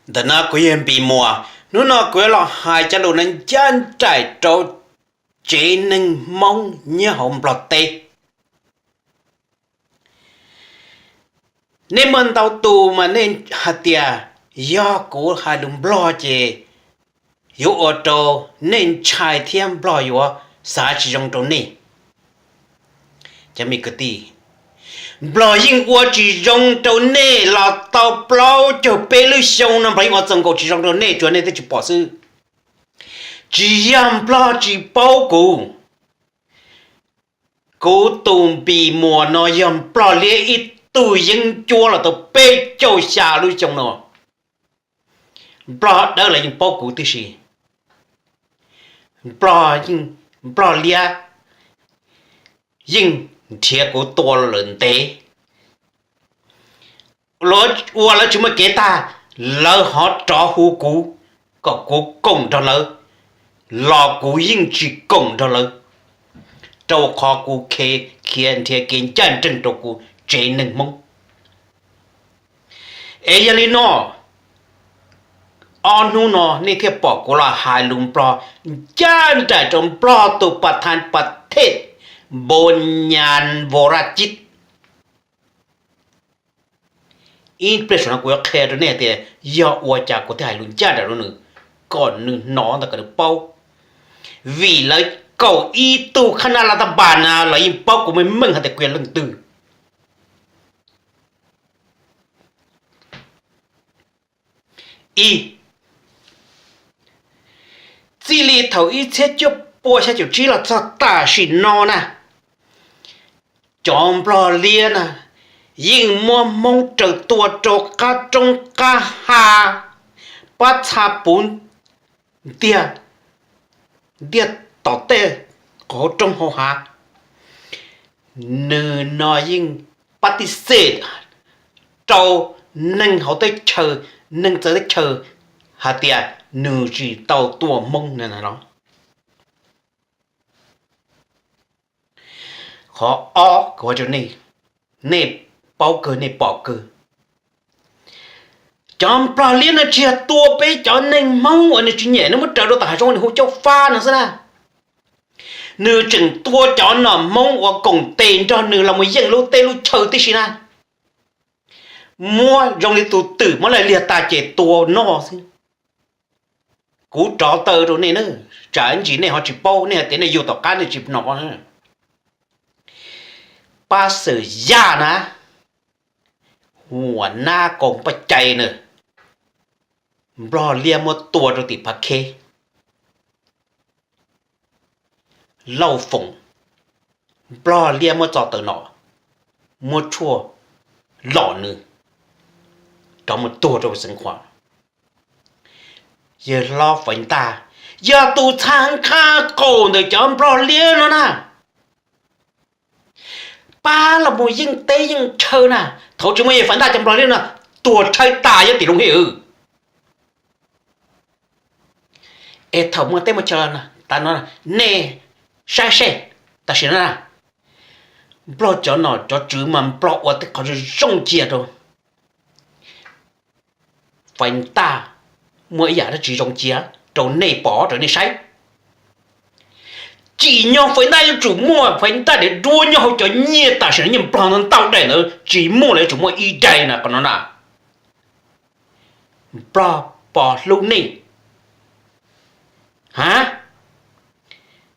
Ntawm no kuv yog Npis Muas, hnub no kuv yuav los hais cov lus no ncaj nraim rau tsev neeg Hmoob nyob hauv Nplog teb. Nej muaj ntau tus mas nej hais tias yog kuv hais lus Nplog ces yuav ua rau nej ntshai thiab Nplog yuav xav tsis zoo rau nej. Cov me kwv tij, Nplog yeej ua tsis zoo rau nej los tau plaub caug peb lub xyoo no, Nplog yeej ua txaus nkaus tsis zoo rau nej, tsuas nej twb tsis pom xwb. Tsis yog Nplog tsis paub kuv. Kuv tus Npis Muas no yog Nplog liab ib tug yeeb ncuab los tau peb caug xya lub xyoo no. Nplog dawb los yeej paub kuv tib si. Nplog, Nplog liab yeej nrhiav kuv tua lawm ntev. Ua lawv tsis muaj kev tag, lawv ho rov hu kuv kom kuv koom nrog lawv, los kuv yeej tsis koom nrog lawv, rau qhov kuv khiav nrhiav kev ncaj ncees rau kuv tsev neeg Hmoob. Es yog li no, ob hnub no nej thiaj pom kuv los hais lus Nplog ncaj nraim rau Nplog tus pas thas pas thej Npos Nyas Vos Raj Cib. Ib pliag saum no kuv yuav qhia rau nej tias yog ua cas kuv thiaj hais lus ncaj nraim rau nws, kom nws hnov ntawm kom nws paub. Vim lawv kaum ib tug khab nab las tab npas na los yeej paub kuv meej meej hais tias kuv yog leej twg. Ib, txij li thaum ib txhiab cuaj pua xya caum tsib los txog tam sim no na, cov Nplog liab na yeej muab Hmoob raws tua rau qab roob qab hav, pab txha puv ntiag, ntiag tom tej qhov roob hauv hav. Nws no yeej pab tib xej rau neeg hauv teb chaws, neeg txawv teb chaws hais tias nws tsis tau tua Hmoob no. Qhov ob, kuv hais rau nej, nej paub kawg nej pom kawg, cov Nplog liab no tsis yog tua peb cov neeg Hmoob uas nws tsis nyiam, nws muab raws rau tom hav zoov nws hu caub fab no xwb na. Nws tseem tua cov nom Hmoob uas koom tes nrog nws los mus yeej lub teb lub chaw tib si na. Muab zoo li tus twm muab laij liag tas ces tua noj xwb. Kuv rov taw rau nej na, tsam ib ntsis nej ho tsis paub, nej hais tias nej yug tom qab nej tsis hnov na. Pab Xwm Yaj na, Huam Nab Koos Paj Cai na, Nplog liab muab tua rau tim Phav Kheb. Lauj Foom, Nplog liab muab txo taws nom, muab tshuaj lom nws, rov mus tuag rau Xeev Khuam. Yawg hlob Faiv Ntaj yog tus txha nqaj qaum ntawm cov Nplog liab no na. Pab los mus yeej teb yeej chaw na, thaum tsis muaj yawg Faiv Ntaj cov Nplog liab no tuag rhawv tas nyob tim Looj Hej. Es thaum muaj teb muaj chaw tas no, nej saib seb, tam sim no na, Nplog cov nom cov tswv mas Nplog ua tej qhov zoo cia rau. Faiv Ntaj muaj ib yam dab tsi zoo cia rau nej pom rau nej saib. Tsim nyog Faiv Ntaj yuav tsum muaj Faiv Ntaj daim duab nyob hauv cov nyiaj tam sim no, nyiaj Nplog ntau daim ntawd tsis muaj los yuav tsum muaj ib daim na qhov no na. Nplog pom hlub nej. Ha,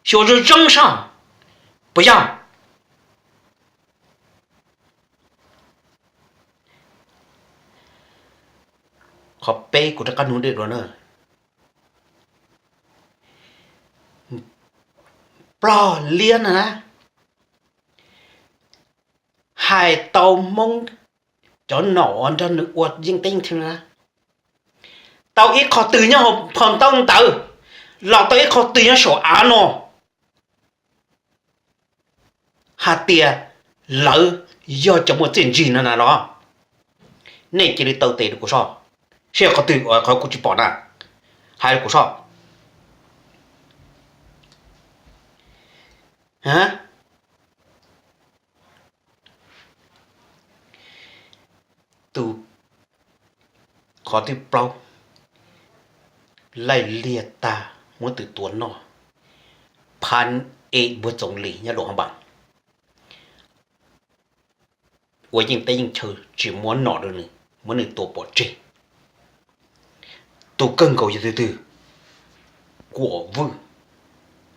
xyuas zoo zoo soj, puas yog? Qhov peb kuv rov qab nug dua na, Nplog liab na, hais tau Hmoob cov nom nrog nws ua yeej teb yeej chaw na, tau ib qho twg nyob hauv phau ntawv ntawd, los tau ib qho twg nyob saum av no, hais tias lawv yog cov muaj txiaj ntsig no na los, nej cia li taw tes rau kuv soj, seb yog qhov twg qhov kuv tsis pom na, hais rau kuv soj. Tus, qhov thib plaub, laij liag tag muab tw tua noj. Phab ej npuag txoov li nyob Luam Haj Npaas, ua yeej teb yeej chaw tsis muab nom rau nws, muab nws tua pov tseg. Tus kawg nkaus yog tus twg? Kuam Vwj.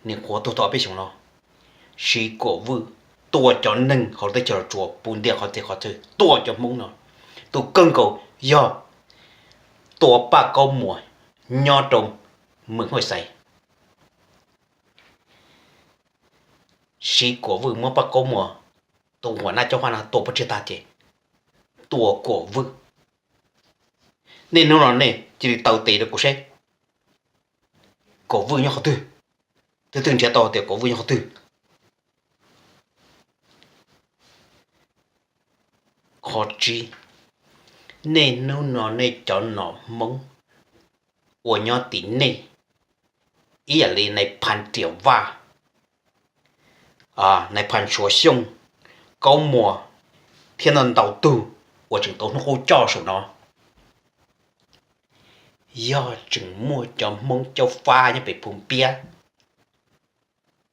Nws qhuav tuag tau peb xyoos no. Siv Kuam Vwj tua cov neeg hauv teb chaws Los Tsuas puv ntiag qhov txhia qhov chaw, tua cov Hmoob no. Tus kawg nkaus yog tua Paj Kaub Muas nyob rau Mws Hauj Xais. Siv Kuam Vwj muab Paj Kaub Muas tus huam nab cob fab no tua pov tseg tag ces tua Kuam Vwj. Nej hnub no nej cia li taw tes rau kuv seb Kuam Vwj nyob qhov twg, twb twb nrhiav tau tias Kuam Vwj nyob qhov twg. Qhov tsib, nej hnub no nej cov nom Hmoob uas nyob tim nej, ib yam li nais phas Riam Vaj, nais phas Suav Xyooj, Kaub Muas thiab ntau ntau tug uas tseem tau hnub qub coj saum no, yog tseem muaj cov Hmoob caub fab nyob pem Phu Piab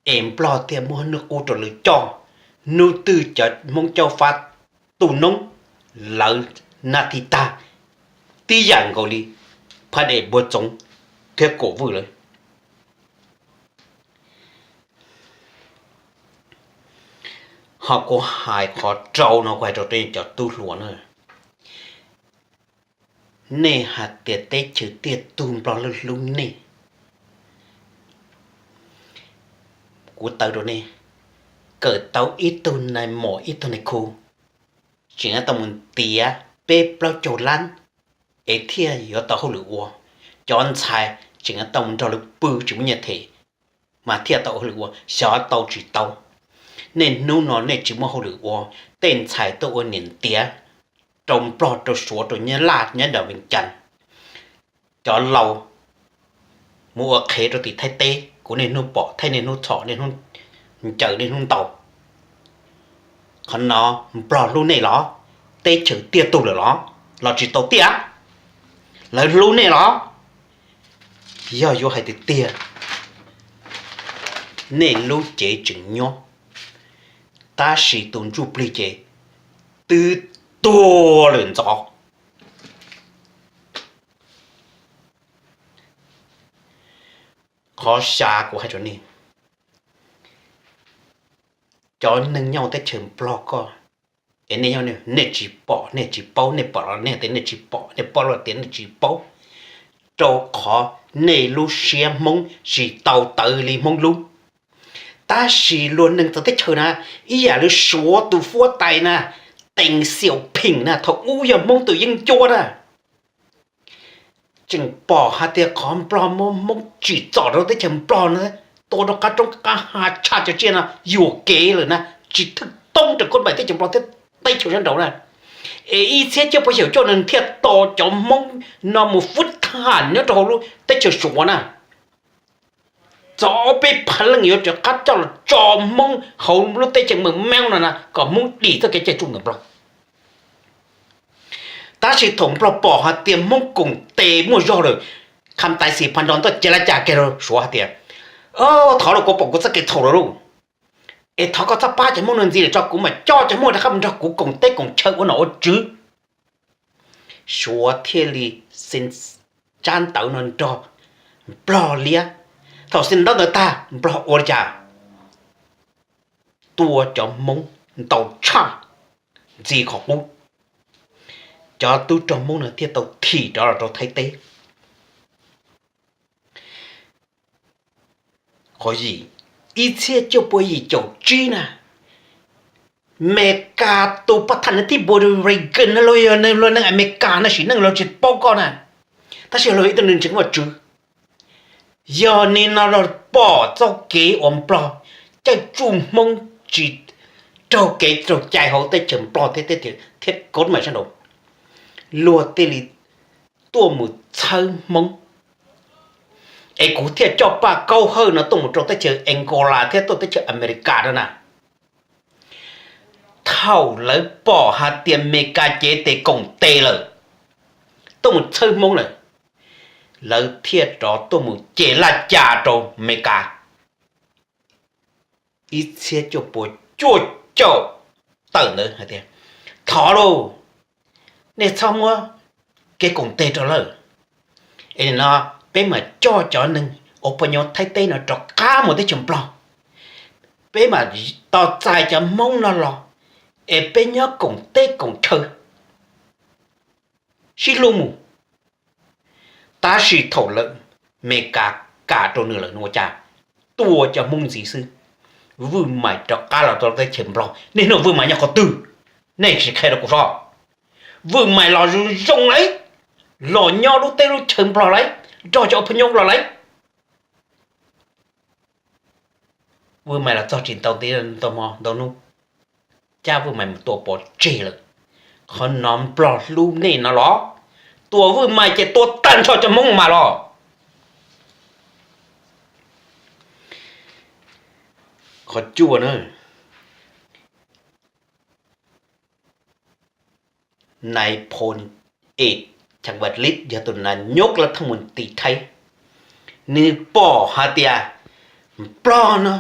es Nplog thiaj muab hnub qub rau lawv coj. Hnub twg cov Hmoob caub fab tu noob, lawv nab thib tag tib yam nkaus li Phaj Dej Npuag Txoov thiab Kuam Vwj lawm. Ho kuv hais qhov rau no kuv hais rau nej cov tub hluas na, nej hais tias teb chaws tiaj tug Nplog hlub hlub nej. Kuv taw rau nej, kawm tau ib tug nais mos ib tug nais khu, tseem tau mus ntiav peb plaub caug lab es thiaj yuav tau hauj lwm ua. Cov ntxhais tseem tau mus nrog lawv pw tsis muaj nyiaj them mas thiaj tau hauj lwm ua, xyov tau tsis tau. Nej hnub no nej tsis muaj hauj lwm ua, tej ntxhais tuaj ua niam ntiav rau Nplog rau Suav rau Nyab Laj nyob nram Vees Cas. Cov laus mus ua qhev rau tim Thaib teb, kuv niaj hnub pom thiab niaj hnub txhom niaj hnub ncaws niaj hnub ntaus. Qhov no Nplog hlub nej los? Teb chaws tiaj tug lawm los, los tsis tau tiaj? Lawv hlub nej los? Yog yuav hais tiag tiag, nej lub cev tseem nyob, tab sis tus ntsuj plig ces twb tuag lawm ntxov. Qhov xya kuv hais rau nej, cov neeg nyob teb chaws Nplog ko, es nej nyob nej tsis pom nej tsis paub, nej pom los nej tias nej tsis pom, nej paub los tias nej tsis paub, rau qhov nej lub siab Hmoob tsis tau tawv li Hmoob lub. Tab sis luag neeg txawv teb chaws na, ib yam li Suav tus huab tais na, Teem Xiaum Pheem na, thaum ub yog Hmoob tus yeeb ncuab na, tseem pom hais tias qhov Nplog muab Hmoob tsim txom rau teb chaws Nplog na, tua rau qab roob qab hav tshaj cov tsiaj no yuam kev lawm na, tsis thwj toob rau koj pais teb chaws Nplog thiab teb chaws sab nraud na. Es ib txhiab cuaj puas xyaum cuaj no thiaj tos cov Hmoob no mus fub tham nyob rau hauv lub teb chaws Suav na. Txog ob peb phav leej yuav rov qab coj los tso Hmoob hauv lub teb chaws Mees Meeb no na kom Hmoob dim txoj kev cai tsuj ntawm Nplog. Tab sis thaum Nplog pom hais tias Hmoob koom tes muaj zog lawm, Kham Tais Xis Phas Nrog Ntoj Ces Laj Cas kiag rau Suav hais tias, thov los kuv pom kuv txoj kev txhaum lawm lauj, es thov koj txhob pab cov Hmoob no ntxiv lawm tso, kuv mam coj cov Hmoob rov qab mus nrog kuv koom teb koom chaw ua nom ua tswv. Suav thiaj li xin tsab ntawv no nrog Nplog liab. Thaum xin ntawv ntawd tag Nplog ua li cas? Tua cov Hmoob ntau tshaj ntxiv qhov qub. Cov tub rog Hmoob no thiaj tau thim rov los rau Thaib teb. Qhov yim, ib txhiab cuaj pua yim caum tsib na, Meskas tus paj thaj neeg thib npua Reagan no los yog luag neeg Amelikas no sim neej los tsis paub koj na, tab sis luag ib tug neeg ntseeg vaj tswv. Yog nim no los pom txoj kev uas Nplog caij tsuj Hmoob tsis raug kev raug cai hauv teb chaws Nplog thiab, thiab kov mam sab nraud, luag thiaj li tuaj mus txhawb Hmoob. Es kuv thiaj coj Paj Kaub Hawj no tuaj mus rau teb chaws Angola thiab tuaj teb chaws Amelikas no na. Thaum lawv pom hais tias Meskas cev tes koom tes lawm, tuaj mus txhawb Hmoob lawm, lawv thiaj rov tuaj mus ces laj cas rau Amelikas ib txhiab cuaj puas cuaj caum tawm ntawd hais tias, thov lauj, nej txhob muab kev koom tes rau lawm, es nim no peb mam coj cov neeg uas poj nyob Thaib teb no rov qab mus teb chaws Nplog, peb mam tos txais cov Hmoob no los, es peb nyob koom teb koom chaw sib hlub mus. Tab sis thaum lawv, Amelikas kam rau nws lawm nws ua cas? Tua cov Hmoob ntxiv xwb. Vwj Mais rov qab los rau teb chaws Nplog. Niaj hnub Vwj Mais nyob qhov twg? Nej sim qhia rau kuv soj. Vwj Mais los zoo zoo lauj, los nyob lub teb lub chaw Nplog lauj, nrog cov uas pheej nyob los lauj. Vwj Mais los txog tsis ntau ti ntau hmo ntau hnub, cab Vwj Mais mus tua pov tseg lawm. Qhov no Nplog hlub nej no los? Tua Vwj Mais ces tua tag nrho cov Hmoob mas los. Qhov cuaj na, nais phoo es Chakva Lis yog tus nas nyoj lab thaj mus tim Thaib, nws pom hais tias Nplog no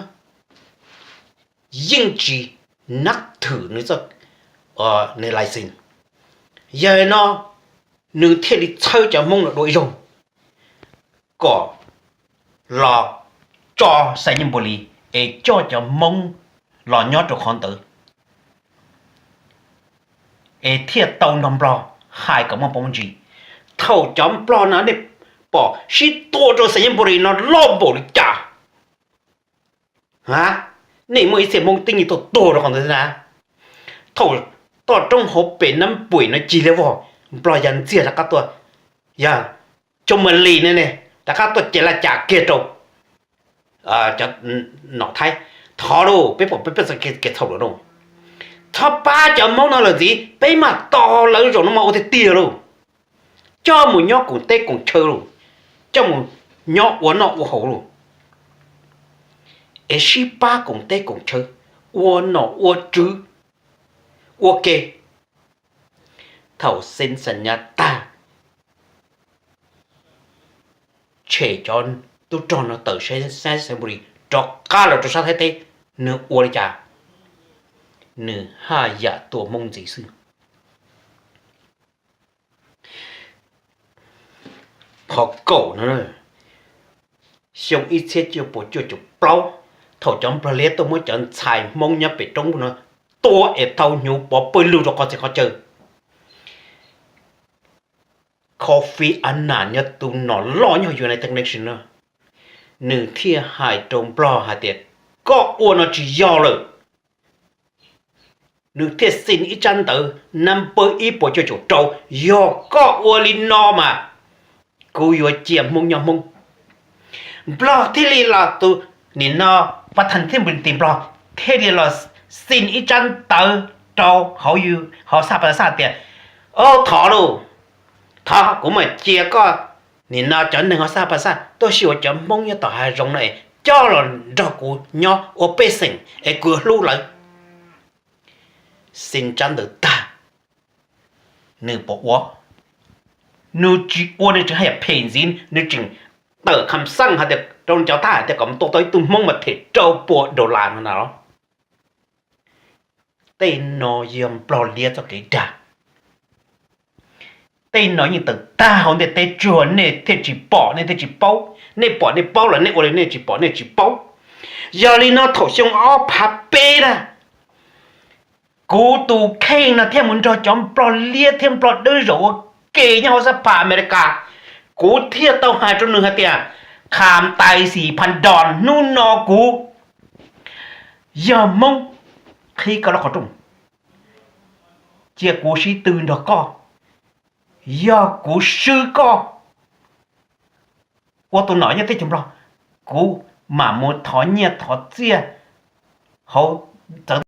yeej tsis nab thwm nws txoj, nws license. Yog li no nws thiaj li txhawb cov Hmoob no dua ib zaug kom los tso Xais Nyaj Npum Lis es coj cov Hmoob los nyob rau qhov ntawd, es thiaj tau nrog Nplog hais kom muaj pov muaj ntsis. Thaum cov Nplog no nej pom sib tua rau Xais Nyaj Npum Lis no loj npaum li cas? Nej muaj ib txhia Hmoob tib nyuag tuaj tuag rau qhov ntawd na. Thaum toj roob hauv pes Nab Puim no cig liab vog, Nplog yog ntxiag rov qab tuaj, yog Coo Mas Lis ne ne, rov qab tuaj ces laj cas kiag rau cov nom Thaib. Thov lauj, peb pom peb pej xeem kev txhaum lawm lauj. Txhob pab cov Hmoob no lawm ntxiv, peb mam tos lawv zaum no mas ua tiag tiag lauj. Coj mus nyob koom teb koom chaw lauj, coj mus nyob ua noj ua haus lauj, es sib pab koom teb koom chaw, ua nom ua tswv, ua ke. Thaum Xeeb Xas Nyas tag, tshem cov tub rog no tawm sab Xais Nyaj Npum Lis rov qab los rau sab Thaib teb, nws ua li cas? Nws haj yam tua Hmoob ntxiv xwb. Qhov kaum no, xyoo ib txhiab cuaj puas cuaj caum plaub, thaum cov Nplog liab tuaj muab cov ntxhais Hmoob nyob pem roob no tua es tau hnyuv pov pawg lug rau qhov txhia qhov chaw, Kofi Annan yog tus nom loj nyob United Nations no, nws thiaj hais rau Nplog hais tias, koj ua no tsis yog lawm. Nws thiaj xi ib tsab ntawv number ib puas cuaj caum rau, yog koj ua li no mas kuv yuav cia Hmoob nyob Hmoob. Nplog thiaj li los, tus nim no Pab Thas thiaj mus tim Nplog, thiaj li los xi ib tsab ntawv rau hauv, hauv Xaj Pas Xaj tias, o, thov lauj, thov kuv mam cia koj nim no cov neeg hauv Xaj Pas Xaj tuaj sib ua cov Hmoob nyob tom hav zoov no es coj los nrog kuv nyob ua pej xeem es kuv yuav hlub lawv. Xi tsab ntawv tag, nws puas ua? Nws tsis ua, nws tseem haj yam phem ntxiv, nws tseem tawm kham xaj hais tias rau cov thab hais tias kom mus tua tau ib tug Hmoob mas them rau puas dollar no na los. Tej no yog Nplog liab txoj kev dag. Tej no yeej tawm tag hauv ntiaj teb tsuag nej thiaj tsis pom, nej thiaj tsis paub. Nej pom nej paub los nej ua li nej tsis pom nej tsis paub. Yog li no thaum xyoo ob phav peb na, kuv tus kheej no thiaj mus nrog cov Nplog liab thiab Nplog dawb zaum ua ke nyob hauv Xab Phas Amelikas. Kuv thiaj tau hais rau nws hais tias, Kham Tais Xim Phas Dos, hnub no kuv yog Hmoob, qhib koj lub qhov rooj, cia kuv sib tw nrog koj. Yog kuv swb koj ua tus nom nyob teb chaws Nplog, kuv mam mus thov nyiaj thov txiaj hauv txawv